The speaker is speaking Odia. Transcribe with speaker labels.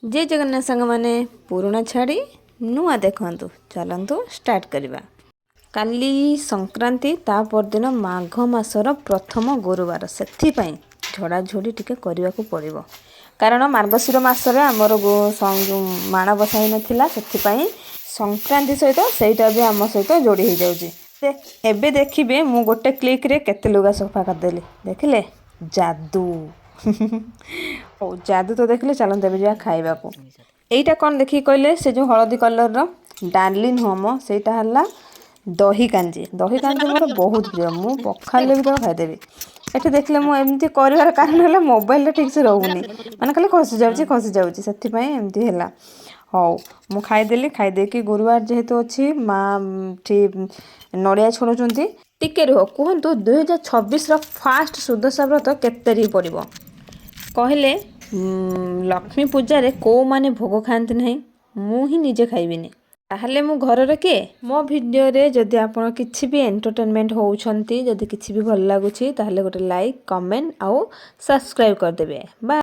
Speaker 1: ଜୟ ଜଗନ୍ନାଥ ସାଙ୍ଗମାନେ, ପୁରୁଣା ଛାଡ଼ି ନୂଆ ଦେଖନ୍ତୁ। ଚାଲନ୍ତୁ ଷ୍ଟାର୍ଟ କରିବା। କାଲି ସଂକ୍ରାନ୍ତି, ତା ପରଦିନ ମାଘ ମାସର ପ୍ରଥମ ଗୁରୁବାର। ସେଥିପାଇଁ ଝଡ଼ାଝଡ଼ି ଟିକେ କରିବାକୁ ପଡ଼ିବ, କାରଣ ମାର୍ଗଶିର ମାସରେ ଆମର ଯେଉଁ ମାଣବସା ହେଇନଥିଲା, ସେଥିପାଇଁ ସଂକ୍ରାନ୍ତି ସହିତ ସେଇଟା ବି ଆମ ସହିତ ଯୋଡ଼ି ହେଇଯାଉଛି। ଏବେ ଦେଖିବେ, ମୁଁ ଗୋଟେ କ୍ଲିକ୍ରେ କେତେ ଲୁଗା ସଫା କରିଦେଲି। ଦେଖିଲେ ଯାଦୁ? ହଉ, ଯାଦୁ ତ ଦେଖିଲେ, ଚାଲନ୍ତୁ ଏବେ ଯିବା ଖାଇବାକୁ। ଏଇଟା କ'ଣ ଦେଖିକି କହିଲେ? ସେ ଯେଉଁ ହଳଦୀ କଲର୍ର ଡାଲି ନୁହଁ ମ, ସେଇଟା ହେଲା ଦହି କାଞ୍ଜି। ଦହି କାଞ୍ଜି ମୋର ବହୁତ ପ୍ରିୟ। ମୁଁ ପଖାଳିଲେ ବି ତାକୁ ଖାଇଦେବି। ଏଠି ଦେଖିଲେ, ମୁଁ ଏମିତି କରିବାର କାରଣ ହେଲା ମୋବାଇଲଟା ଠିକ୍ସେ ରହୁନି, ମାନେ ଖାଲି ଖସି ଯାଉଛି, ଖସି ଯାଉଛି, ସେଥିପାଇଁ ଏମିତି ହେଲା। ହଉ, ମୁଁ ଖାଇଦେଲି। ଖାଇଦେଇକି ଗୁରୁବାର ଯେହେତୁ ଅଛି, ମା ଏଠି ନଡ଼ିଆ ଛଡ଼ଉଛନ୍ତି। ଟିକେ ରୁହ, କୁହନ୍ତୁ, 2026ର ଫାଷ୍ଟ ସୁଦଶା ବ୍ରତ କେତେ ତାରିଖ ପଡ଼ିବ କହିଲେ? ଲକ୍ଷ୍ମୀ ପୂଜାରେ କେଉଁମାନେ ଭୋଗ ଖାଆନ୍ତି ନାହିଁ? ମୁଁ ହିଁ ନିଜେ ଖାଇବିନି, ତାହେଲେ ମୁଁ ଘରର କିଏ? ମୋ ଭିଡ଼ିଓରେ ଯଦି ଆପଣ କିଛି ବି ଏଣ୍ଟରଟେନମେଣ୍ଟ ହେଉଛନ୍ତି, ଯଦି କିଛି ବି ଭଲ ଲାଗୁଛି, ତାହେଲେ ଗୋଟେ ଲାଇକ୍, କମେଣ୍ଟ ଆଉ ସବସ୍କ୍ରାଇବ୍ କରିଦେବେ। ବାଏ।